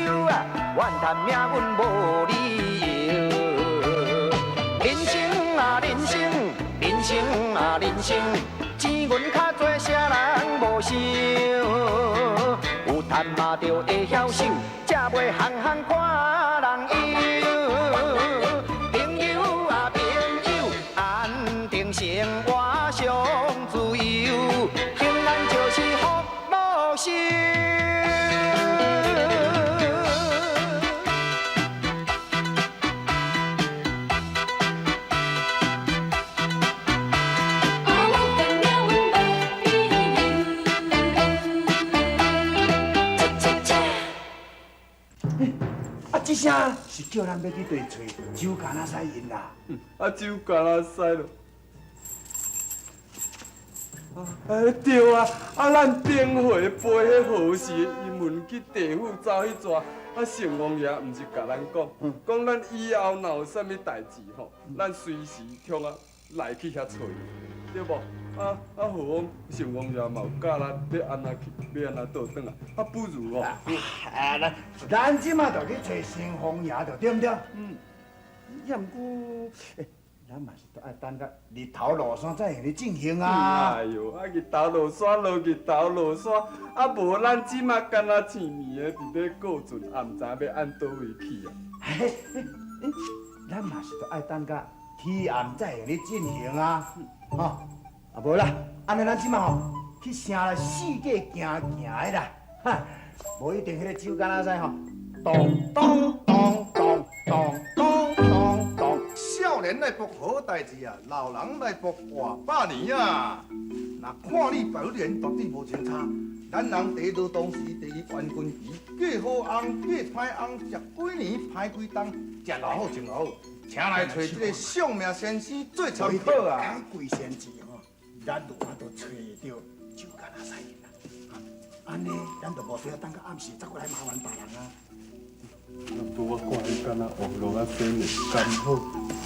由啊，怨叹命运無理由。人生啊人生，人生啊人生，錢銀較濟，啥人無想？有趁嘛就會曉守，才袂項項看人憂。朋友啊朋友，安定生活上自由，平安就是福祿壽。啊，這聲是叫咱欲去對揣酒干仔屎𪜶啦。啊，酒干仔屎咯。啊，對啊，啊，咱頂回背彼和氏的陰魂去地府走彼逝，啊，城隍爺毋是共咱講，講咱以後若有啥物代誌吼，咱隨時通啊來去遐揣伊，對無？啊啊，何況城隍爺嘛有教咱欲按怎去，欲按怎倒轉來，啊，不如哦，啊，咱這馬就去揣城隍爺，著對毋對？嗯。也毋過，咱嘛是著愛等到日頭落山才會用咧進行啊。哎喲，啊日頭落山，落日頭落山，啊無咱這馬敢若瀳暝的佇咧過船，也毋知影欲按佗位去啊。嘿，咱嘛是著愛等到天暗才會用咧進行啊。吼，啊無啦，按呢咱這馬吼去城內四界行行的啦，哈，無一定彼個酒干仔屎吼，咚咚咚咚咚咚咚咚。少年來搏好代誌啊，老人來搏活百年啊。若看你白臉絕對無穿差，咱人第一勞動時第二冤根期，過好翁過歹翁，食幾年歹幾冬，食偌好穿偌好，請來揣這个相命先生做參考啊。開貴先生吼，咱就有法度揣著酒干仔屎啦。按呢，咱就無需要等到暗時才閣來麻煩別人啊。毋過我看你敢若王龍仔生的敢好？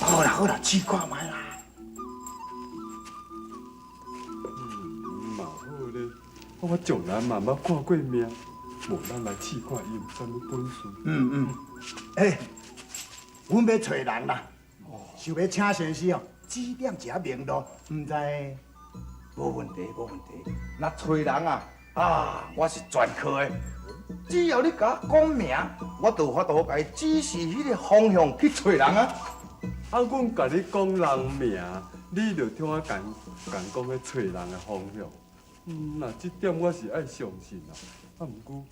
好啦好啦，試看覓啦。嗯，嘛好咧。我從來嘛毋捌看過命，無咱來試看伊有啥物本事。嗯嗯。欸，阮欲揣人啦，想欲請先生哦指點一下明路，毋知無問題，無問題。若揣人啊，啊，我是專科的，只要你共我講名，我就有法度共伊指示彼个方向去揣人啊。啊，阮共你講人名，你就聽我共共講彼揣人的方向。嗯，若這點我是愛相信啦。啊，毋過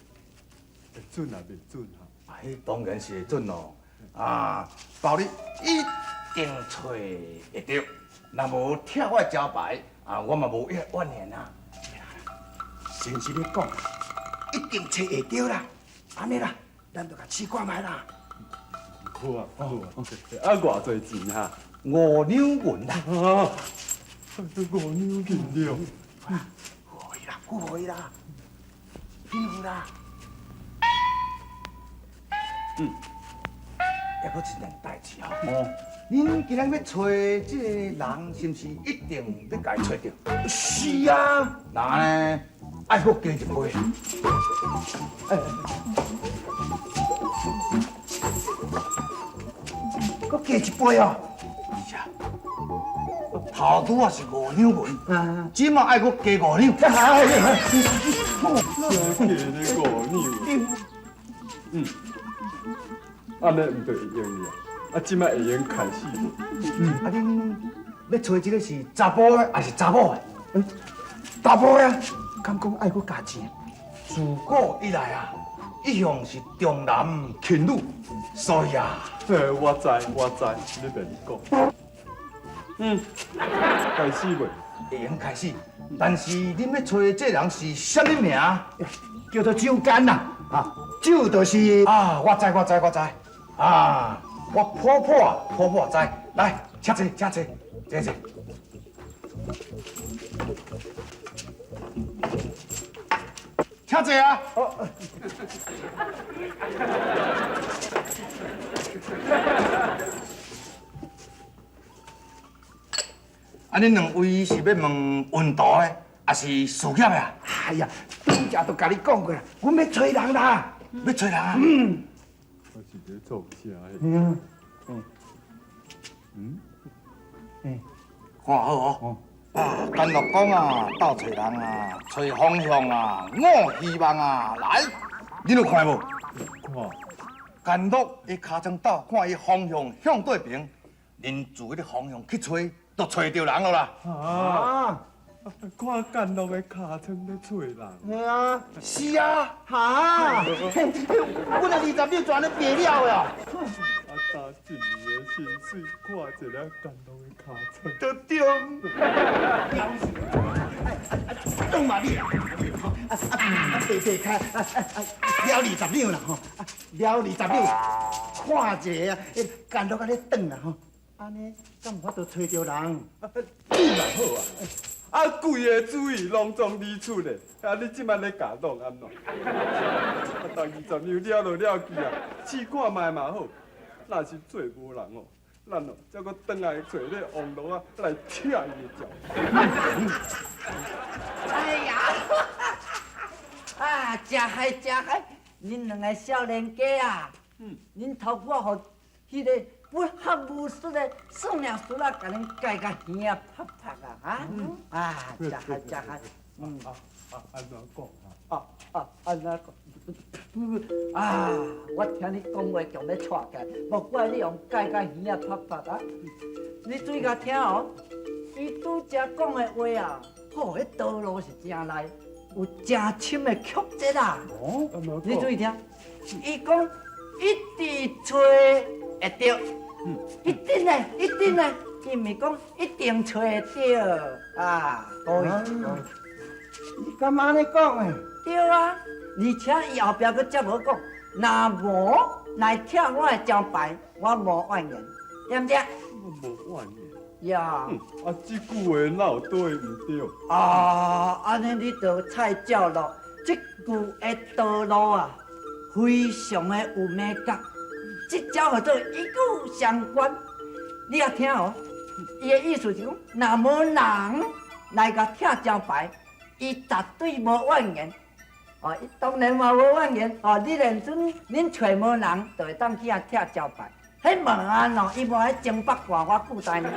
會準抑袂準啊？啊，彼當然是會準咯。啊，包你一定揣會著。若無拆我的招牌，啊，我嘛無怨言啊。先生咧講，一定揣會著啦。按呢啦，咱就共試看覓啦。好啊，好啊。啊，偌濟錢哈？五兩銀啦。啊，五兩銀了。付予伊啦，付予伊啦，緊付啦。嗯。抑閣一件代誌吼。哦。恁今仔欲揣這个人，是毋是一定欲共伊揣著？是啊。那按呢，愛閣加一杯。閣加一杯哦。是啊。頭拄仔是五兩銀，這馬愛閣加五兩。加咧五兩。嗯。按呢毋就會用去啊？啊，這馬會用開始無？嗯，啊，恁欲揣這个是查埔的，抑是查某的？嗯，查埔的啊。敢講愛閣加錢？自古以來啊，一向是重男輕女，所以啊，嘿，我知我知，你免講。嗯，開始未？會用開始，但是恁欲揣這人是啥物名？叫做酒干啦，啊，酒就是啊，我知我知我知，啊，我婆婆啊，婆婆知，來，請坐，請坐，坐坐。請坐啊！哦。啊，恁兩位是欲問運途的，抑是事業的啊？哎呀，拄才都共你講過啦，阮欲揣人啦。欲揣人啊？我是咧创啥？嗯嗯嗯，看好哦。啊，甘露讲啊，斗揣人啊，揣方向啊，五希望啊，来，恁有看无？看。甘露的尻川斗，看伊方向向对边，恁自彼个方向去揣，就揣著人了啦。啊！看甘露的尻川咧揣人。嘿啊，是啊。哈！阮的20两全咧白了的哦。啊，担一年的薪水，看一个甘露的尻川。就对。等嘛你啦，啊啊啊！白白开，啊啊啊！了20两啦吼，了20两，看一个啊，甘露甲咧转啦吼，按呢敢有法度揣著人？你嘛好啊！啊，规个主意拢总你出的，啊，你这摆咧共弄按怎？啊，当20两了就了去啊，试看觅嘛好。若是做无人哦，咱哦才阁转来揣咧王罗仔来拆伊的招。哎呀，啊，真嗨真嗨！恁两个少年家啊，恁头拄仔予彼个不学无术的宋老师啊，共恁改甲耳仔拍拍啊，哈！啊，真嗨真嗨！啊啊，按怎讲啊？啊啊，按怎讲？啊！我听你讲话强欲掣起来，无怪你用改甲耳仔拍拍啊！你注意共听哦，伊拄才讲的话啊，吼，彼道路是真内，有真深的曲折啊！哦，你注意听，伊讲一直揣会著，一定的，一定的，伊毋是讲一定揣会著啊！可以，伊敢按呢讲的？对啊。而且伊后壁阁接无讲，若无来拆我的招牌，我无怨言，对毋对？无怨言。呀。啊，这句话哪有对毋对？啊，按呢你就菜照咯。这句的道路啊，非常的有美感。这招叫做一语双关。你也听哦，伊的意思是讲，若无人来共拆招牌，伊绝对无怨言。哦，伊当然嘛无怨言。哦，你连阵恁揣无人，就会当去遐拆招牌。彼无安怎，伊无爱争八卦，我顾在呢。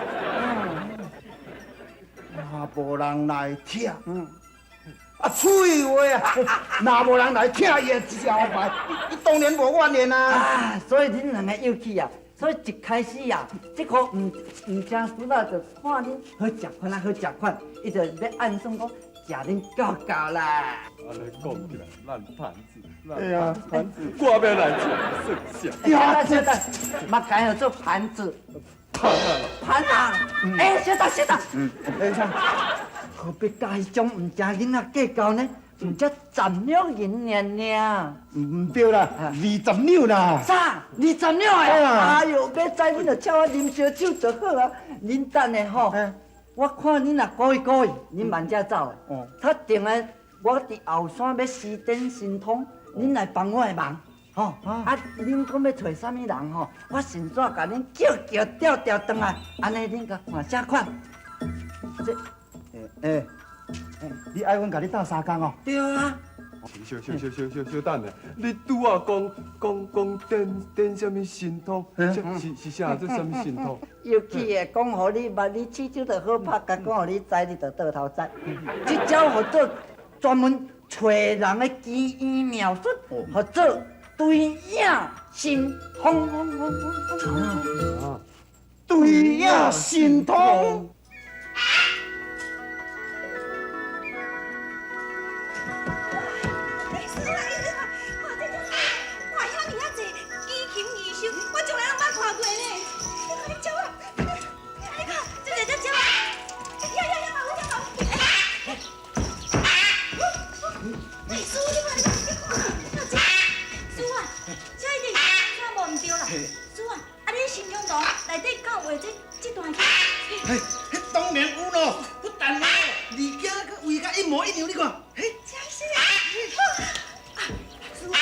若无人来拆，啊，喙话啊，若无人来拆伊的招牌，伊当然无怨言啊。啊，所以恁两个又去啊，所以一开始啊，这个毋毋正输啦，就看恁好食款啊，好食款，伊就欲暗算讲。食恁够够啦！按呢讲起来，咱盘子，咱盘子，我欲来揣算啥？呀，小等，嘛改号做盘子。盘啊！盘啊！哎，小等，小等。哎，啥？何必共彼种毋正囡仔计较呢？毋才10两银尔尔。毋对啦，20两啦。啥？20两啊？哎哟，欲知恁就请我啉烧酒就好啊。恁等下吼。我看恁若故意故意，恁慢才走的。哦。较定的，我伫后山欲施展神通，恁来帮我的忙，吼。啊，恁讲欲揣啥物人吼？我顺续共恁叫叫调调转来，按呢恁共看啥款？这，欸欸，你爱阮共你斗相共哦？对啊。小小小小小小等下，你拄仔讲讲讲展展啥物神通？是是啥？这啥物神通？尤其的讲予你捌，你试手就好拍，共讲予你知，你就倒头知。这招号做专门揣人的奇异妙术，号做对影神通。对影神通。嘿，彼当然有咯，不但有，而且阁画甲一模一样，你看，嘿，真是啊！啊，师傅，来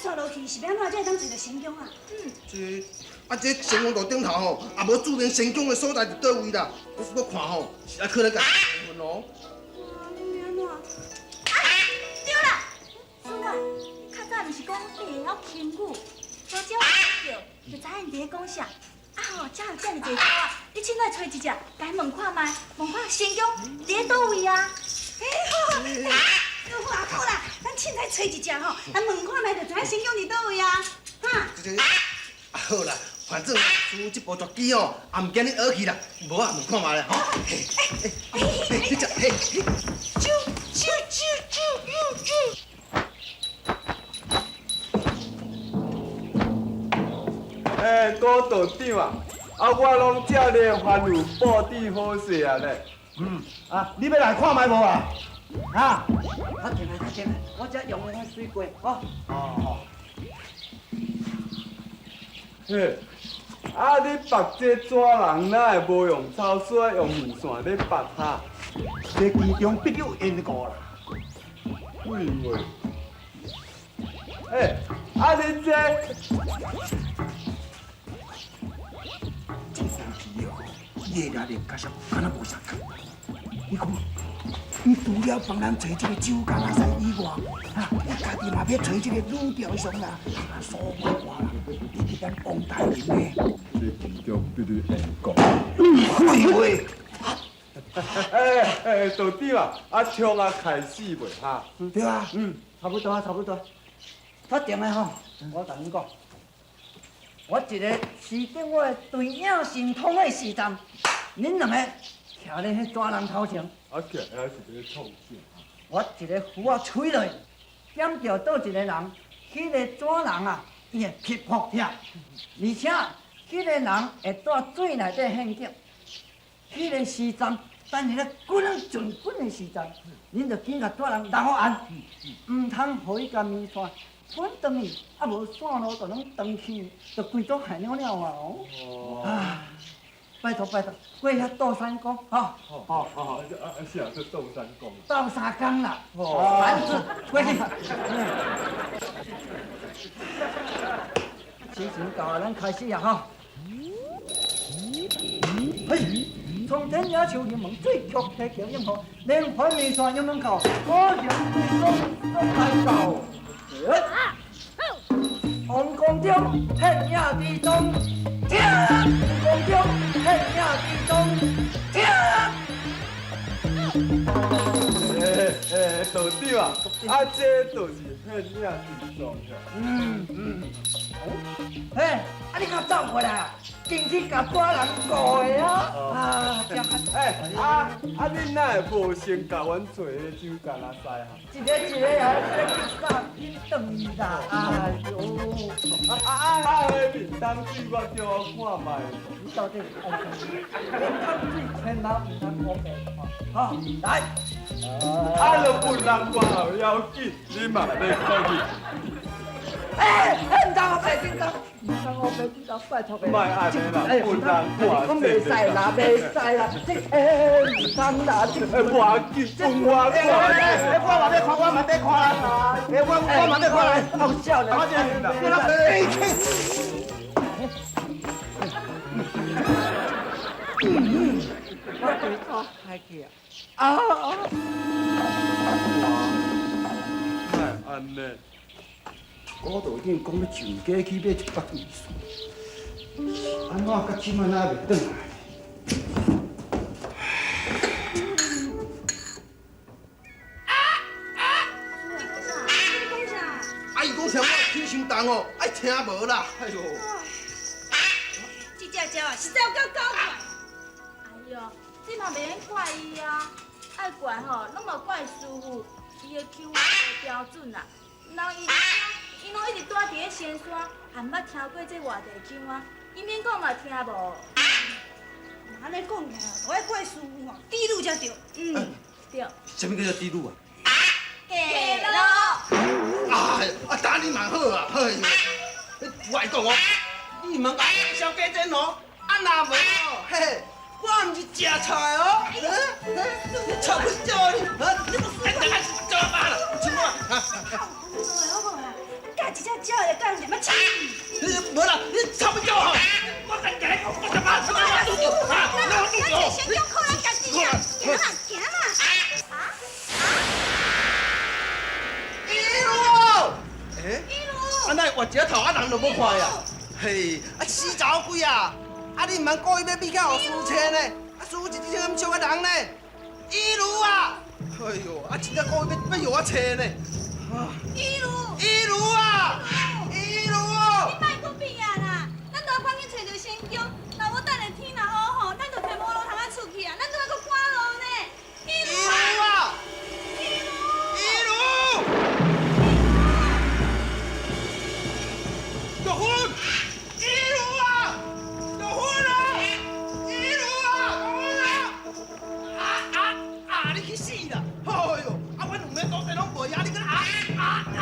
咱煞落去是欲按怎才会当揣著神宫啊？这啊，这神宫路顶头吼，也无注明神宫的所在伫佗位啦。我看吼，是爱可能共问哦。按怎？啊，对啦，师傅，较早毋是讲你会晓轻语，无鸟叫，就知𪜶伫咧讲啥。啊吼，遮有遮尔济鸟仔，你凊彩揣一只，共𪜶问看觅，问看仙宫伫咧佗位啊？欸好，师傅啊，好啦，咱凊彩揣一只吼，咱问看觅就知影仙宫伫佗位啊。哈？啊好啦，反正师傅这步绝技哦，也毋惊你学去啦。无啊，问看觅咧吼。嘿，嘿，你食，嘿，啾啾啾啾啾。欸，郭道长啊，啊，我拢照你的吩咐布置好势啊咧。嗯，啊，你欲来看觅无啊？啊？较停来，较停来，我才用的水过，吼。哦。嘿，啊，你缚这纸人哪会无用草绳，用面线咧缚哈？这其中必有因果啦。废话。欸，啊，你这。这身皮哦，伊的来历确实敢若无相仝。你看，伊除了帮咱揣这个酒家仔师以外，哈，伊家己嘛欲揣这个女雕上啦，啊，苏娃娃啦，以及咱王大人呢。这其中必有因果。废话。欸欸，道长啊，啊，创啊开始未哈？对啊。嗯，差不多啊，差不多。确定的吼，我共恁讲。我一个是伫我的对影神通的时阵，恁两个徛咧彼纸人头前。啊，徛遐是咧创啥？我一个符仔吹落，点著佗一个人，彼个纸人啊，伊会皮肤痛，而且彼个人会蹛水内底陷阱。彼个时阵，等下咧滚尽滚的时阵，恁就紧共纸人留岸，毋通予伊共面线滚转去，啊无线路就拢断去，就规组害了了啊！哦，啊，拜托拜托，过遐斗三宫，吼，好，好，啊啊，啥叫斗三宫？斗三工啦，反正过去。时辰到啊，咱开始啊，吼。嘿，从天野树入门，水曲提桥用河，连环面线入门口，果然对拢拢来到。王宫中，现影之中，听。王宫中，现影之中，听。欸欸，道长啊，啊，这就是现影之中。嗯嗯。嘿，啊你较走过来啊？进去共纸人顾的啊！啊，这欸，啊啊，恁哪会无先共阮揣彼个酒干仔师哈？一个一个啊，这去送去转啦！哎呦，啊啊啊！彼面当水我叫我看觅。你到底是爱啥物？面当水千万毋通乌白看。好，来。啊，就分人看后要紧，你嘛咧讲去。欸，毋通乌白叮当，毋通乌白叮当，拜托个。莫按呢啦，分人看。讲袂使啦，袂使啦，这欸毋通啦，这。欸，无要紧，分我看。欸，我嘛欲看，我嘛欲看啦。欸，我嘛欲看来。好笑咧。我这，我规组开去啊！啊啊！莫按呢。郭道长讲欲上街去买一百面线，按怎到这摆还袂转来？你讲啥？啊，伊讲啥？我听伤重哦，爱听无啦。哎呦！这只鸟啊，实在有够古怪。哎呦，这嘛袂免怪伊啊，爱怪吼，拢嘛怪师傅，伊的腔无标准啦。人伊伊拢一直蹛伫咧仙山，也毋捌听过这外地腔啊，伊免讲嘛听无。按呢讲起来，都爱怪师傅哦，猪女才对。嗯，对。啥物叫做猪女啊？假路。啊，啊，打你嘛好啊，哎呦，我爱讲哦，你毋通小鸡精哦，啊若无哦，嘿嘿，我毋是食菜哦，你臭不叫你，啊，你不是来来吃饱了，吃我，好无啦，教一只鸟会教人怎么吃。无啦，你臭不叫吼，我家己来，我食饱，吃饱我拄著，啊，我拄著。咱先靠咱家己啦，行啦，行啦。啊？一路，欸？一路。臭，啊人就無看啊。嘿，啊死查某鬼啊！啊你毋通故意欲比較予输錢呢？啊輸一支槍咁笑啊人呢？一如啊！哎喲，啊真正故意欲予我揣呢？一如，一如啊！一如哦！你莫閣變啊啦！咱都趕緊揣著仙宮，若無等下天若雨吼，咱就提無路通啊出去啊！咱都愛閣趕路呢。一如啊！一如，一如，玉芬，一如啊！玉芬啊！一如啊！玉芬啊！啊啊啊！你去死啦！哎喲，啊，阮兩个肚子攏袂枵，你閣啊啊啊！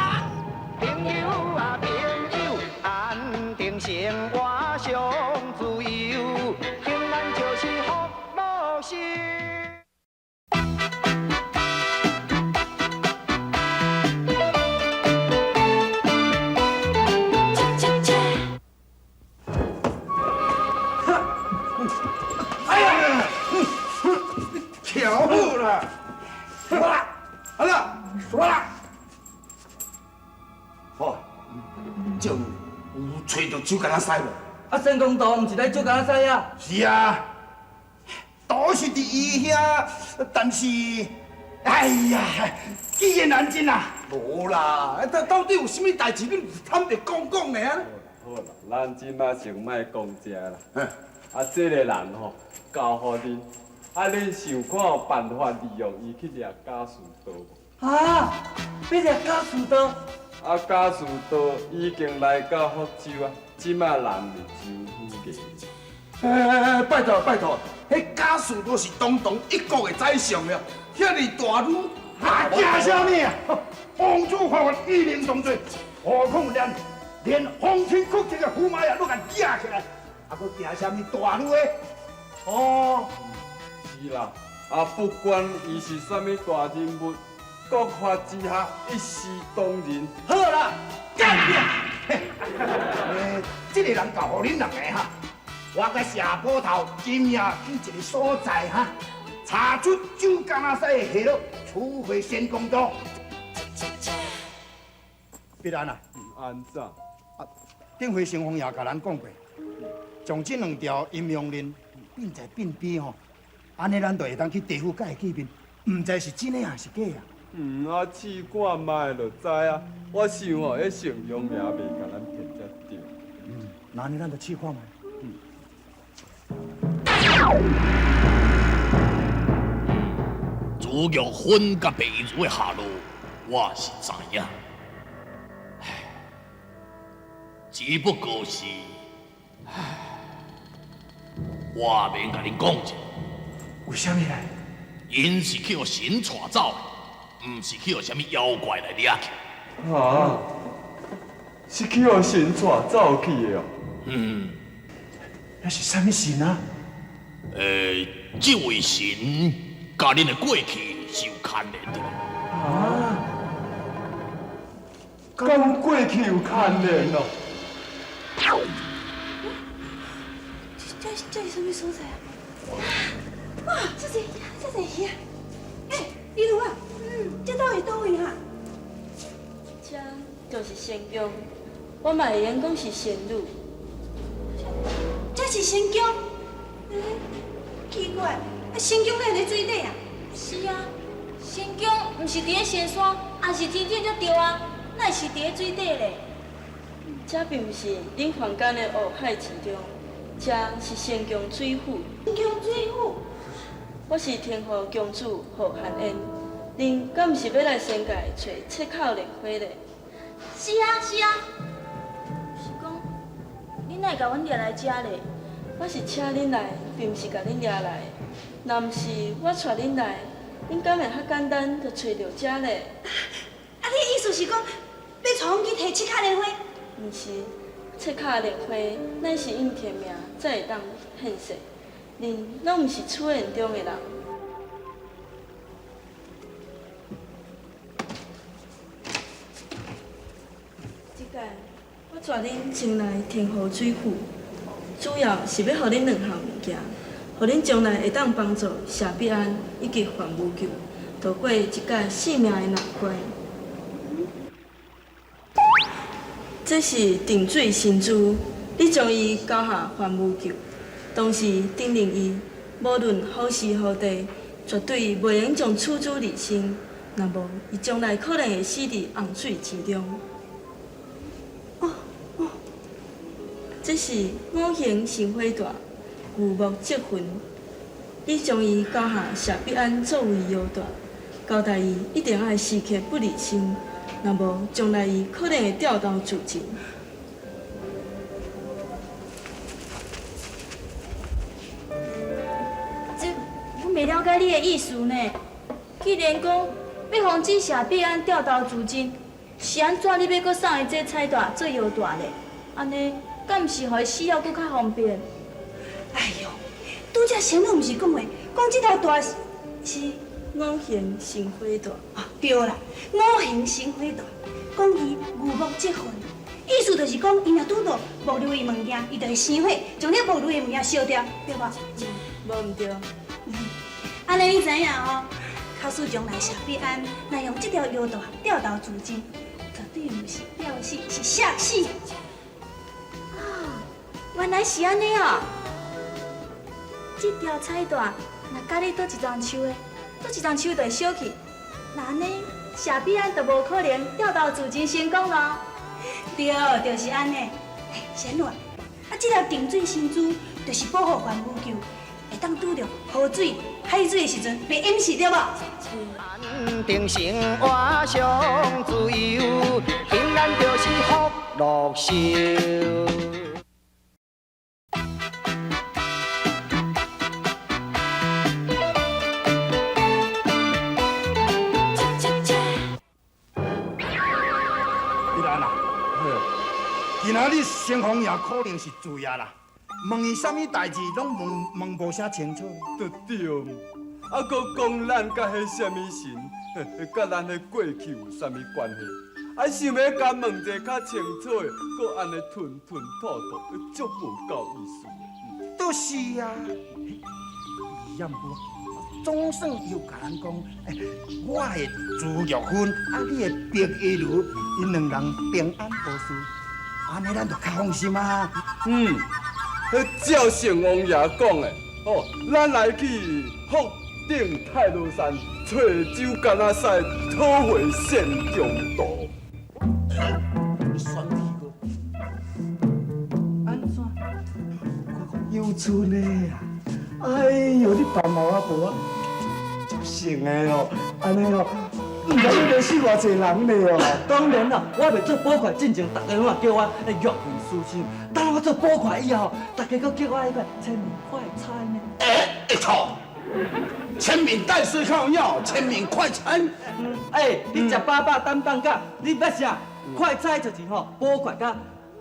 朋友啊朋友，安定生活上自由，平安就是福禄壽。哎呀，巧好啦，說啦，好啦，說啦。好，這有揣著酒干仔西無？啊，仙公道毋是來酒干仔西啊？是啊，都是佇伊遐，但是，哎呀，一言難盡啊！無啦，到底有啥物代誌？你毋是坦白講講爾？好啦，咱這馬先莫講這啦。啊，這个人吼，交予恁，啊，恁想看有辦法利用伊去掠假士多無？啊，欲掠假士多？啊，假士多已經來到福州啊，這馬人佇州府衙。哎，拜託拜託，彼假士多是堂堂一國的宰相了，遐爾大女，啊，驚啥物啊？王主發法，一命當罪，何況連皇親國戚的駙馬爺攏共舉起來，啊，閣驚啥物大女的？哦，是啦，啊，不管伊是啥物大人物，國法之下一視同仁。好啦，干掉！這个人交予恁兩個哈，我佮謝捕頭今夜去一个所在哈，查出酒干仔西的下落，處罰仙公道。必然啊，按怎？啊，頂回城隍爺共咱講過，將這兩條陰陽鏈變在變邊吼，按呢咱就會當去地府佮伊見面，毋知是真的還是假啊？嗯，啊，試看覓就知啊。我想哦，彼城隍爺袂共咱騙才對。嗯，那按呢咱就試看覓。嗯。朱玉芬佮白如的下落，我是知影。唉，只不過是，唉，我免共恁講者。為啥物呢？𪜶是去予神帶走的，毋是去予啥物妖怪來掠去。啊！是去予神帶走去的哦。嗯。那是啥物神啊？這位神佮恁的過去是有牽連的。啊！佮阮過去有牽連哦。這是啥物所在啊？哇，這濟這濟魚啊！欸，李如啊，這到底佗位哈？這就是仙宮，我嘛會用講是仙女。這是仙宮？欸，奇怪，啊仙宮哪會佇水底啊？是啊，仙宮毋是佇咧仙山，也是天頂才對啊，哪會是佇咧水底咧？這並毋是恁凡間的湖海之中，這是仙宮水府。仙宮水府。我是天后公主何涵燕，恁敢毋是欲來仙界揣七口蓮花咧？是啊是啊，是講恁哪會共阮掠來遮咧？我是請恁來，並毋是共恁掠來。若毋是我帶恁來，恁敢會較簡單就揣著遮咧？啊，你意思是講欲帶阮去提七卡蓮花？毋是，七卡蓮花乃是應天命才會當現世。恁攏毋是此緣中的人。這擺我帶恁前來天河水府，主要是欲予恁兩項物件，予恁將來會當幫助謝必安以及范無救渡過這擺性命的難關。這是定水神珠，你將伊交予范無救，同時叮嚀伊，無論何時何地，絕對袂用將此珠離身，若無，伊將來可能會死佇洪水之中。哦哦，這是五行生火帶，牛木積魂，你將伊交予謝必安作為腰帶，交代伊一定愛時刻不離身。若無，將來伊可能會吊刀自盡。這阮袂了解你的意思呢。既然講欲防止謝必安吊刀自盡，是按怎你欲閣送伊這彩帶做腰帶咧？按呢，敢毋是予伊死了閣較方便？哎喲，拄才仙女毋是講話，講這條帶是五行生火帶。啊，對啦，五行生火帶，講伊牛木積魂，意思就是講，伊若拄著木類的物件，伊就會生火，將這木類的物件燒掉，對無？無毋對。按呢你知影吼？假使將來謝必安若用這條腰帶吊頭自盡，絕對毋是吊死，是摔死。啊，原來是按呢哦！這條彩帶若佮你佗一叢樹的，佗一叢樹就會燒去。那按呢，謝必安就無可能吊頭自盡成功咯。對，就是按呢。欸，仙女啊，啊，這條定水神珠就是保護范無救，會當拄著河水、海水的時陣，袂淹死，對無？安定生活上自由，平安就是福祿壽。你來啦，今仔日城隍爺可能是醉啊啦，問伊啥物代誌，攏問問無啥清楚。對對，啊，閣講咱佮彼啥物神，佮咱彼過去有啥物關係？啊，想欲共問一個較清楚的，閣按呢吞吞吐吐，足無夠意思的。就是啊，也毋過，總算又共咱講，我的朱玉芬，啊，你的白一如，𪜶兩人平安無事，按呢咱就較放心啊。嗯，照城王爺講的，哦，咱來去福鼎太魯山揣周干仔屎討回善終道。你选题阁按怎？有剩的啊！哎呦，你办毛啊无啊？足成的哦，按呢哦，毋知你连死偌济人咧哦。當然啦，我袂做捕快進前，逐家攏嘛叫我玉雲書生。等我做捕快以後，逐家閣叫我彼個千面快餐呢。欸，錯，千面帶水較有影，千面快餐。欸，你食飽飽等放假，你捌啥？快餐就是吼，捕快佮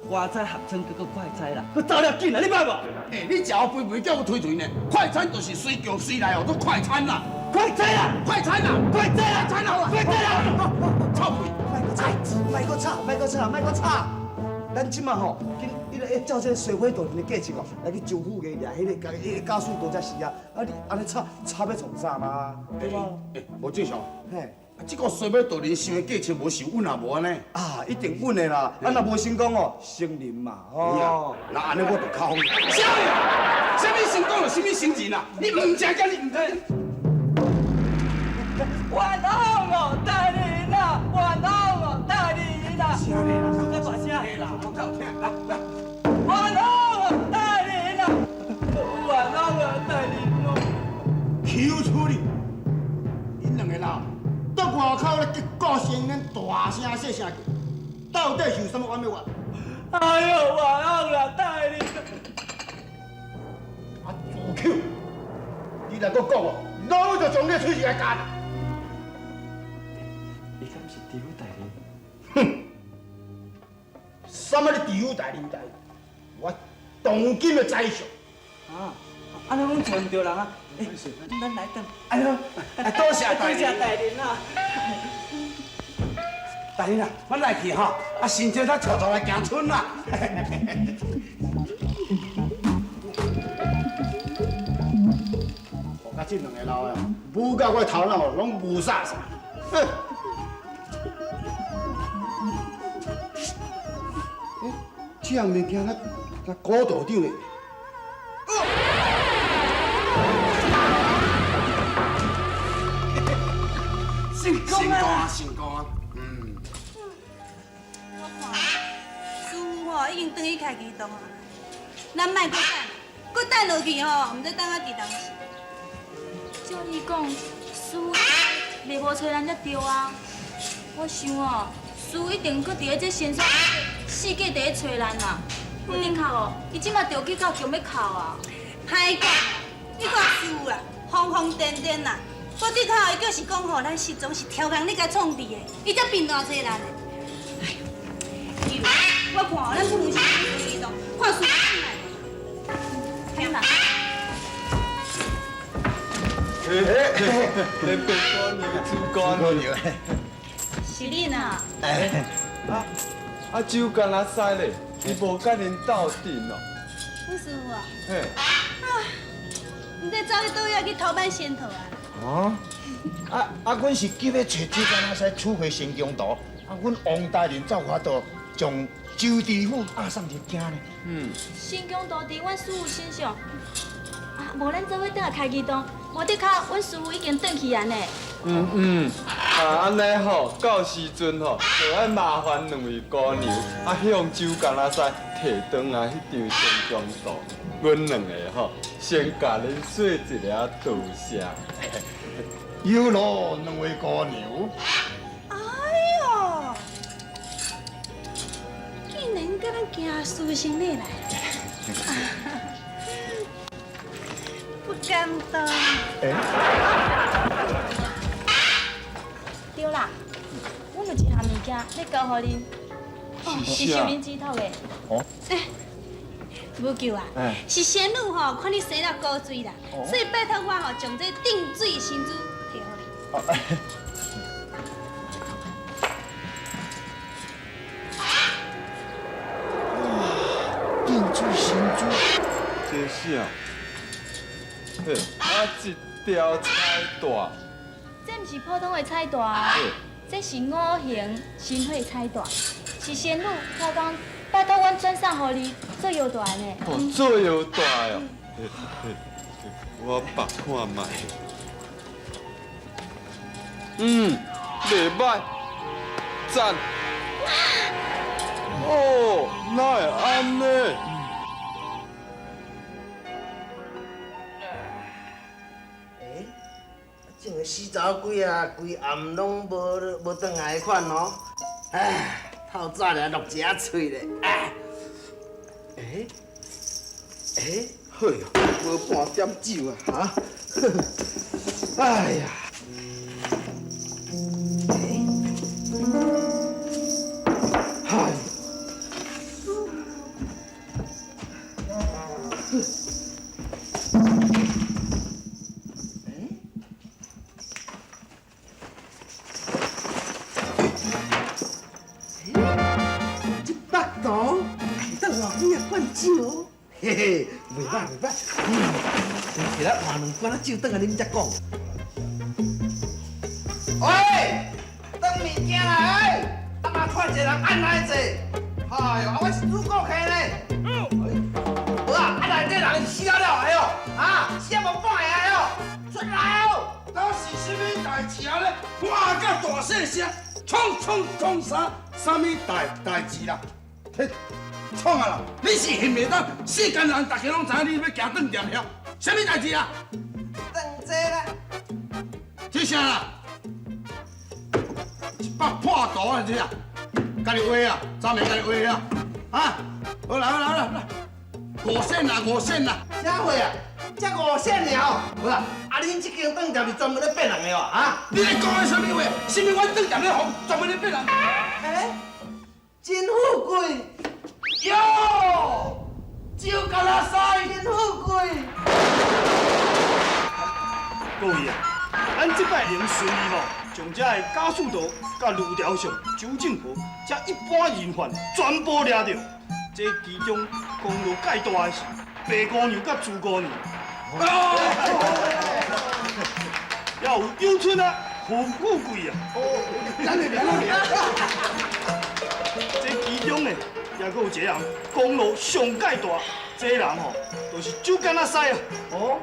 花菜合稱叫做快餐啦。閣走了緊啦，你捌無？欸，你食予肥肥叫我推推呢？快餐就是隨叫隨來哦，做快餐啦。快餐啦！快餐啦！快餐啦！快餐啦！快餐啦！臭屁！莫閣吵，莫閣吵，莫閣吵！咱這馬吼，緊你來照這個水火道人的計策哦，來去州府衙掠彼個彼個假使拄才是啊！啊你按呢吵吵欲創啥嘛？對無？欸，無正常。嘿，啊，這個水尾道人想的計策無受穩啊，無按呢？啊，一定穩的啦！啊，若無成功哦，成人嘛，哦。那按呢我就較放心。啥物？啥物成功就啥物成人啊？你毋知佮你毋知？冤枉哦，大人啊！冤枉哦，大人啊！声咧啦，较大声啦，讲较有听，来来。冤枉哦，大人啊！冤枉哦，大人哦！求处理，恁兩個人到外口咧結鼓聲，恁大聲細聲叫，到底是有啥物冤欲冤？哎喲，冤枉啦，大人！啊，自口，你若閣講哦，老就將你喙齒來咬。伊敢是知府大人？哼！啥物知府大人代？我當今的宰相。啊，按呢阮揣毋著人啊！欸，咱來等。哎喲，多謝大人。多謝大人啊！大人啊，我來去吼，啊，先將咱帶出來行村啦。我甲這兩个老的，舞到我頭腦攏霧煞煞。哼！這項物件咱咱古道長的。成功啊！成功啊！嗯。我看師傅吼已經轉去開機動啊，咱莫閣等，閣等落去吼，毋知等到幾當時。照你講，師傅袂無揣咱才對啊。我想哦，師傅一定閣佇咧這仙山四界佇咧揣咱啊。無的確哦，伊這馬就去到強欲哭啊。歹講，你看師傅啊，瘋瘋癲癲啊。無的確，伊就是講吼，咱失蹤是超工咧共創治的，伊才貧惰找咱的。哎呦，我看哦，咱不如先去移動，看師傅轉來。聽啦。嘿嘿，白姑娘、朱姑娘，是恁啊？啊，酒干仔师咧，伊無佮恁鬥陣哦。阮師傅啊。嘿。啊，毋知走去佗位去偷挽仙桃啊？哦，啊！阮是急欲揣酒干仔师取回仙宫图，啊，阮王大人才有法度將周知府押送入京呢。嗯。仙宮圖佇阮師傅身上，啊，無咱做伙轉來開機動，無的確，阮師傅已經轉去啊呢。嗯嗯，啊，按呢吼，到時陣吼，就愛麻煩兩位姑娘，啊，向酒干仔師提轉來彼張仙宮圖，阮兩個吼，先共恁說一下道謝。有勞兩位姑娘。哎喲，竟然佮咱行師生禮來，不敢當。對啦，阮有一項物件欲交予恁，是受恁指託的。哦。無救啊！是仙女吼，看你生了古錐啦，所以拜託我吼，將這鎮水神珠提予你。哇，鎮水神珠，這啥？嘿，啊一條彩帶。這毋是普通的彩帶，這是五行神火彩帶，是仙女偷工拜託阮轉送予你做腰帶呢。哦，做腰帶哦。我捌看覓。嗯，袂歹，讚。哦，哪會按呢？欸，這個死查某鬼啊，規暗攏無轉來的款哦。唉，透早來落一下喙咧。唉，欸，欸，哎喲，無半點酒啊，哈！哎呀！嘿嘿，袂歹袂歹，先起來換兩罐仔酒，轉來啉才講。喂，轉物件啦，哎，啊嘛看一个人按來坐，哎喲，啊我是主顧客呢。無啊，啊內底人死了了的哦，啊死啊無半個的哦，出來哦！到是啥物代誌啊咧？喊甲大細聲，創創創啥？啥物代誌啦？嘿。創啊啦！你是眩袂當？世間人逐家攏知影你欲行轉店遐，啥物代誌啊？轉這啦！這啥啦？一百破圖啊！這啊，家己畫啊，昨暝家己畫啊！啊，好啦好啦好啦，5仙啦5仙啦！啥貨啊？才5仙爾哦！無啦，啊恁這間轉店是專門咧騙人的哦？啊？你咧講的啥物話？啥物阮轉店咧予專門咧騙人？欸，真富貴！喲，酒干仔師，真富貴。各位啊，咱這擺能順利吼，將這个賈庶道、佮盧朝相、周正和這一般人犯全部掠著。這其中功勞蓋大的是白姑娘佮朱姑娘。也有有春啊，胡富貴啊。这其中呢，也阁有一个人功劳上盖大，这个人吼，就是周干仔西啊。哦，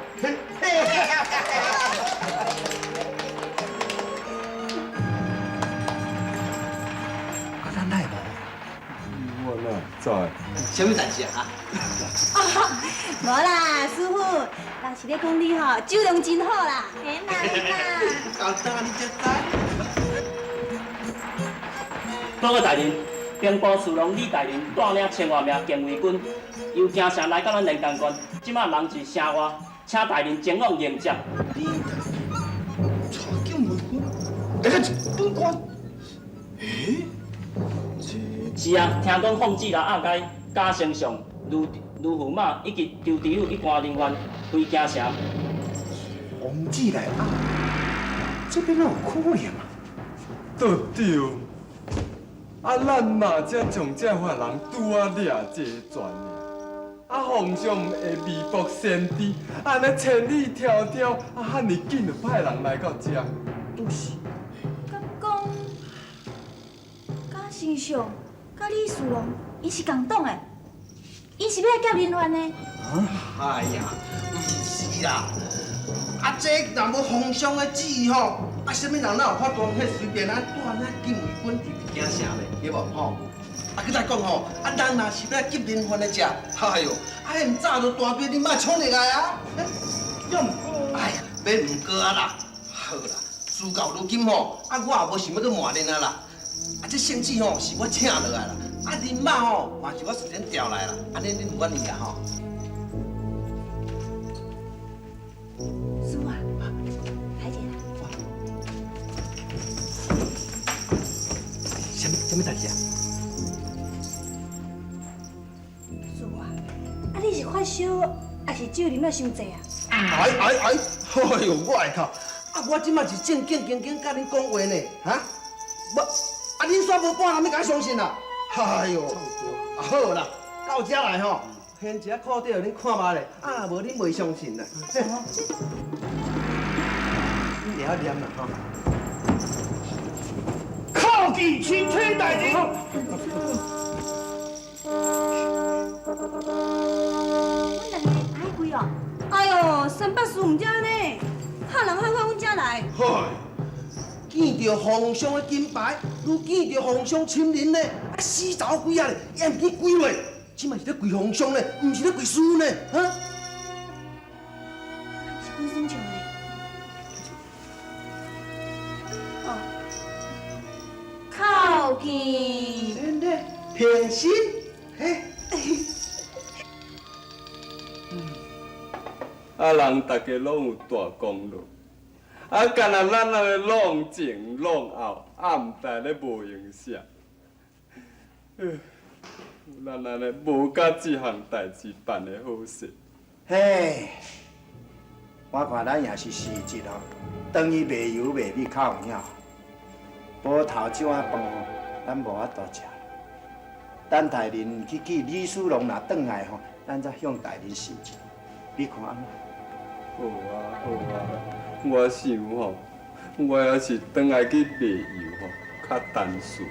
啊，咱来无？我哪知？啥物代志啊？无啦，师傅，人是咧讲你吼，酒量真好啦。嘿啦嘿啦。到今你才知。报告大人，兵部侍郎李大人带领千外名禁卫军，由京城来到咱连江县，这马人伫城外，请大人前往迎接。李大人，带禁卫军来到日本关？欸？是啊，听讲奉旨来押解贾丞相、卢卢驸马以及周知府一干人员回京城。奉旨来押，这边哪有可能啊？都对。啊，咱嘛才将这番人拄仔掠这个权尔。啊，皇上会未卜先知，按呢千里迢迢，啊，遐尔紧就派人来到遮。都是。敢讲，贾丞相、佮李侍郎，𪜶是仝党的，𪜶是欲来劫人员的。哎呀，毋是啦，啊，这若无皇上的旨意吼，啊，啥物人哪有法度去随便啊带那禁卫军入京城咧，对无吼？啊，阁再讲吼，啊，人若是欲劫人犯的食，哎哟，啊，彼毋早就大兵，你莫冲入来啊！也毋过，哎呀，免毋过啊啦，好啦，事到如今吼，啊，我也无想欲阁瞒恁啊啦。啊，这圣旨吼是我请落来啦，啊，人马吼嘛是我事先调来啦，按呢恁有愿意啦吼？师傅啊，来者啦。啥物代志啊？师傅啊，啊你是发烧，还是酒啉了伤济啊？哎哎哎！哎呦，我的靠！啊，我这马是正正经经佮恁讲话呢，哈？我啊，恁煞无半人欲共我相信啦！哎呦，啊好啦，到遮来吼，现一下裤底予恁看觅咧，啊无恁袂相信啦。恁会晓念啦吼？叩见钦差大人。阮两个爱跪哦。哎呦，三百事毋才按呢，吓人吓到阮遮来。嗨，见著皇上的金牌，愈见著皇上亲临呢，啊死走鬼啊咧，也毋见跪落。这马是咧跪皇上呢，毋是咧跪师傅呢，哈？是龟孙唱的。哦，叩见。真的，现身，嘿。啊，人逐家拢有大功劳，啊，干焦咱按呢弄前弄后，暗代咧无闲写。咱按呢无共这项代志办得好势。嘿，我看咱也是时节哦，转去卖油卖米较有影。无头这碗饭吼，咱无法度食。等大人去见李侍郎若转来吼，咱再向大人辞职。你看按怎？好啊好啊，我想吼，我犹是转来去卖油吼，较单纯。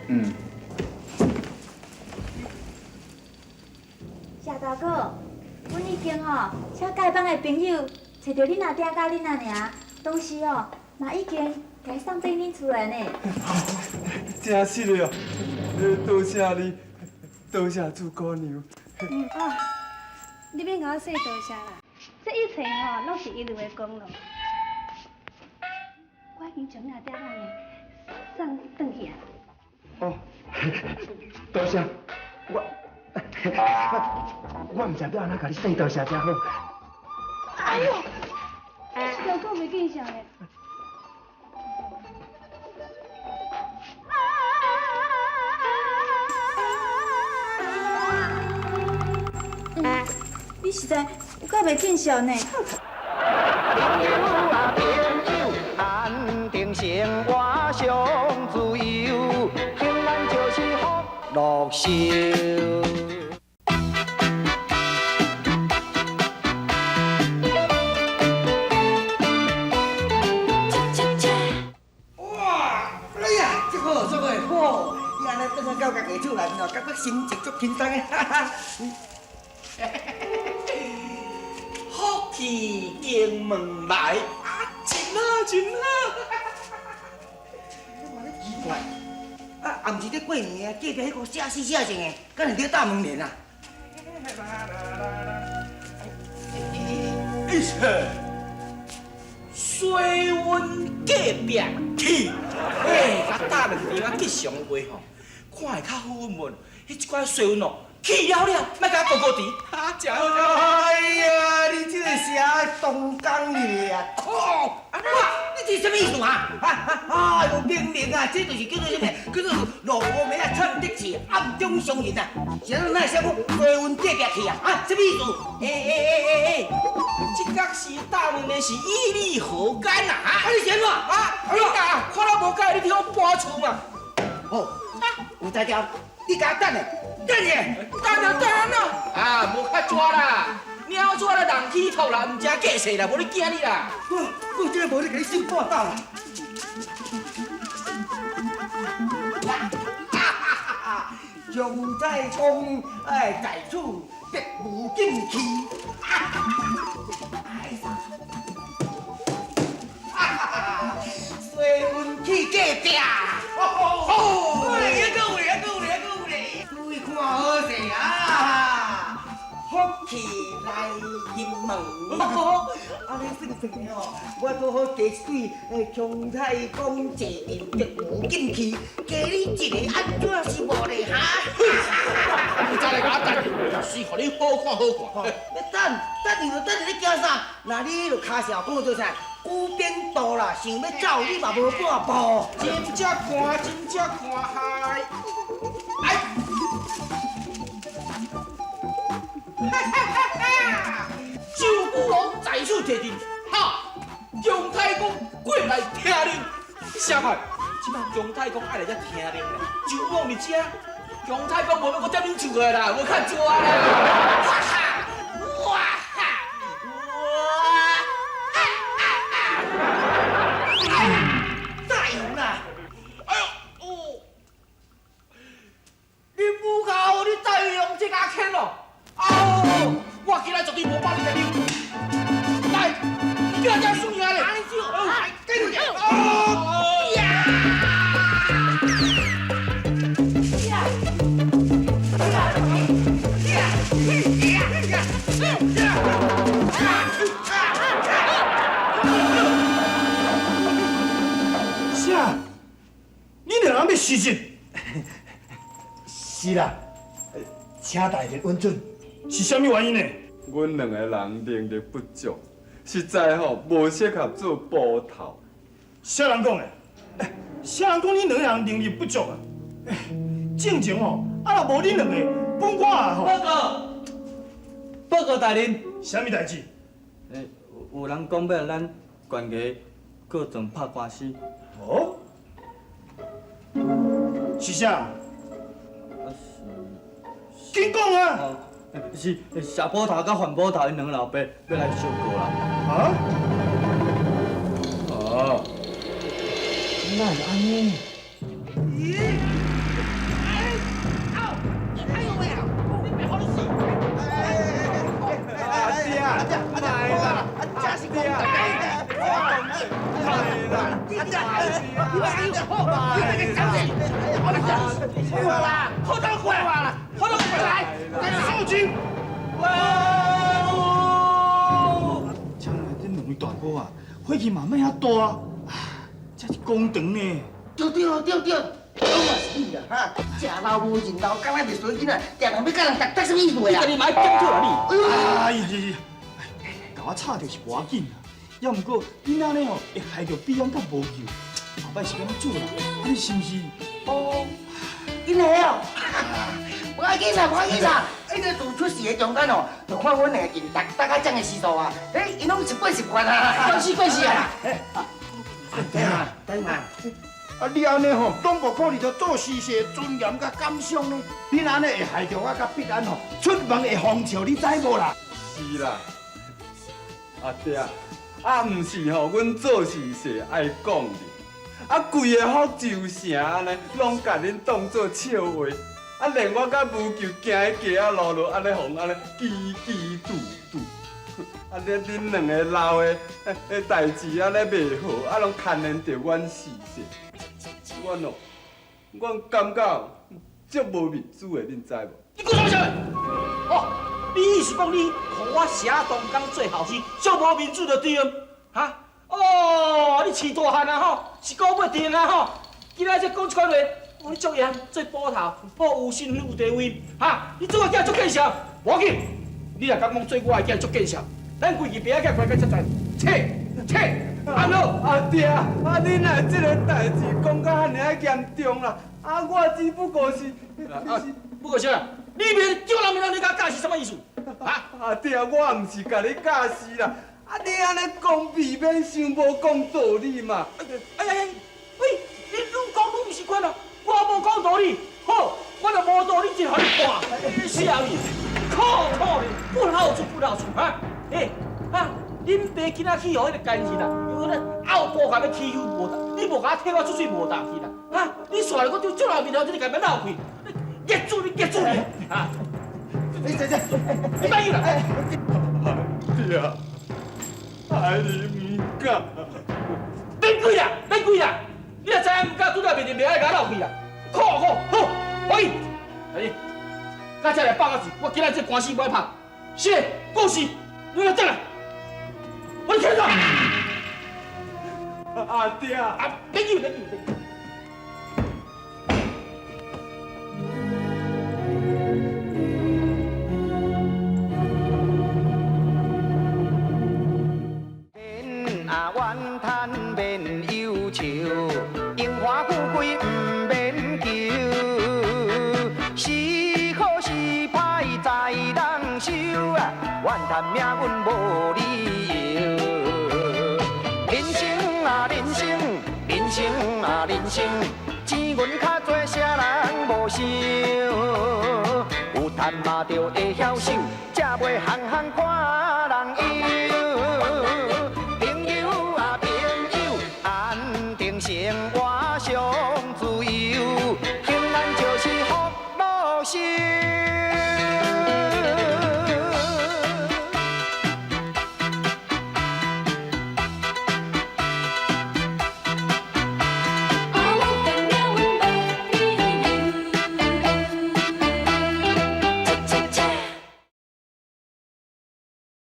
嗯。谢大哥，阮已经吼请街坊的朋友揣著恁阿爹佮恁阿娘，同时哦，嘛已经共伊送转恁厝来呢。真实的哦，多谢你，多谢朱姑娘。啊，你免共我说多谢啦，这一切吼拢是一路的功劳。我已经将恁阿爹佮阿娘送转去啊。哦，多谢，我。我毋知欲按怎共你说多谢才好。哎呦，这条狗袂见笑咧。你实在有够袂见笑呢。朋友啊朋友，安定生活上自由，平安就是福禄寿。哇！哎呀，这好，这个好，你按呢转到家己厝内面哦，感觉輕鬆的。福氣經門來，啊，真好真好。奇怪，啊，啊，毋是咧過年啊，隔壁彼個寫死寫性的，敢是咧大門簾啊？水溫隔壁去，哎，佮搭兩張啊吉祥話吼，看會較好問，彼一寡水溫哦，去了了，莫共我高高甜，哈，真好真好。哎呀，你這個是東江的啊，靠！啊，你這什麼意思啊？啊啊！哎呦，明明啊，這就是叫做什麼？叫做羅暝啊，唱得詞，暗中傷人啊！是按怎會寫講水溫隔壁去啊？啊，什麼意思？欸欸欸欸欸，這角是大問的是與你何干啊？啊，你是按怎？啊，你啊，看了無解，你替我搬厝嘛？哦，有才調，你共我等下，等下，等下等下啊，無較紙啦，鳥紙啦，人起托啦，毋食計勢啦，無咧驚你啦。我我這個無咧共你收半道啦。強在公，哎，在此必無禁忌。水溫去隔壁。哦，哎，還閣有咧，還閣有咧，還閣有咧，注意看好勢啊！福氣來臨門，按呢算算吼，我拄好加一對，強太公坐鎮必無禁忌，加你一个，按怎是無咧哈？你再来共我等，是予你好看好看。欲等，等就等，你驚啥？若你就跤數講做啥？古邊道啦，想欲走你嘛無半步。真正寒，真正寒嗨！哎！哈哈哈哈！周古龍在此坐鎮，哈！姜太公過來聽令，啥快？這擺姜太公愛來遮聽令啦。周武王佇遮，姜太公無欲閣踮恁厝個啦，無較紙啦！哈哈！哇哈！哇！大勇啦！哎呦，哦！你母狗，你再用這個牵咯！哦，我今日絕對無放你來溜。來，你叫遮輸贏咧！哎，跟住哦！呀！啥？你兩人欲辭職？是啦，請大人允准。是啥物原因呢？阮兩個人能力不足，實在吼無適合做捕頭。啥人講的？啥人講恁兩個人能力不足啊？正前吼，啊若無恁兩個，本官啊吼。報告，報告大人。啥物代誌？有人講欲咱懸崖告狀拍官司。哦？是啥？啊是。緊講啊！是謝捕頭佮范捕頭𪜶兩个老爸欲來相告啦。啊？哦，哪會按呢？咦？哎！哦！哎呦喂！你別予你死！阿爹，阿爹，阿爹，阿這是講大的，阿爹，你把你你這個小子，我啦，好當過來啦，好當過來，肃清！哇！將來這兩位大哥啊，火氣嘛莫遐大啊，這是公堂呢。對對對對，攏嘛是你啦，哈！食老無認老，敢若袂隨囡仔，定定欲佮人搭搭啥物意思啊？你家己嘛愛檢討啊你！哎呀呀呀！共我吵著是無要緊啦，抑毋過恁按呢吼，會害著彼岸較無救，後擺是按怎做啦？按呢是毋是？哦，緊來哦！無要緊啦，無要緊啦！彼個自出事的中間哦，就看阮兩個人搭搭到這樣的時數啊，欸，𪜶攏習慣習慣啊，關係關係啊！對啊，對嘛。啊！你按呢吼，攏無考慮著做司事的尊嚴佮感想呢？你按呢會害著我佮必安吼出門會風笑，你知無啦？是啦，阿爹，啊，毋是吼，阮做司事愛講你，啊，規个福州城按呢，攏共恁當做笑話，啊，連我佮無球行喺街仔路路，按呢予按呢叽叽嘟嘟。啊！你恁兩个老的，彼代誌按呢袂好，啊，攏牽連著阮四世。阮哦，阮感覺足無面子的，恁知無？你講啥物？哦，你意思講你予我寫東江做後生，足無面子就對了，哈？哦，你飼大漢啊吼，是講袂定啊吼。今仔這講這款話，哦，你足贏做捕頭，哦，有身份有地位，哈？你做我囝足見笑，無要緊。你若敢講做我的囝足見笑，咱規支白仔囝過來共遮濟，切切，按好。阿爹，啊你若這个代誌講甲遐爾仔嚴重啦，啊我只不過是，啊不過啥？你袂叫人面你共教是啥物意思？啊，阿爹，我毋是共你教示啦，啊你按呢講未免傷無講道理嘛。哎哎哎，喂，你愈講愈毋是款啊！我無講道理，好，我若無道理，就予你看，死阿你！可可憐，不老處不老處啊！欸，啊，恁爸今仔去予彼个奸人啊，用彼个拗步共欲欺负無當，你無共我替我出喙無當去啦！啊，你煞來閣對足人面頭，你共欲鬧開，你結住你結住你！啊！你姐姐，你莫去啦！爹，害你毋敢。免鬼啦，免鬼啦！你若知影毋敢，拄才面就袂愛共我鬧開啦！可可好，我去，哎。到這來放個水，我今仔這官司無愛拍。是，故事，你來進來，我來聽到。阿爹，啊，免救，免救，免救。免啊怨嘆，免憂愁，榮華富貴毋免求。是好是歹在人手啊，怨嘆命運無理由。人生啊人生，人生啊人生，錢銀較濟啥人無想？有趁嘛著會曉守，才袂項項看。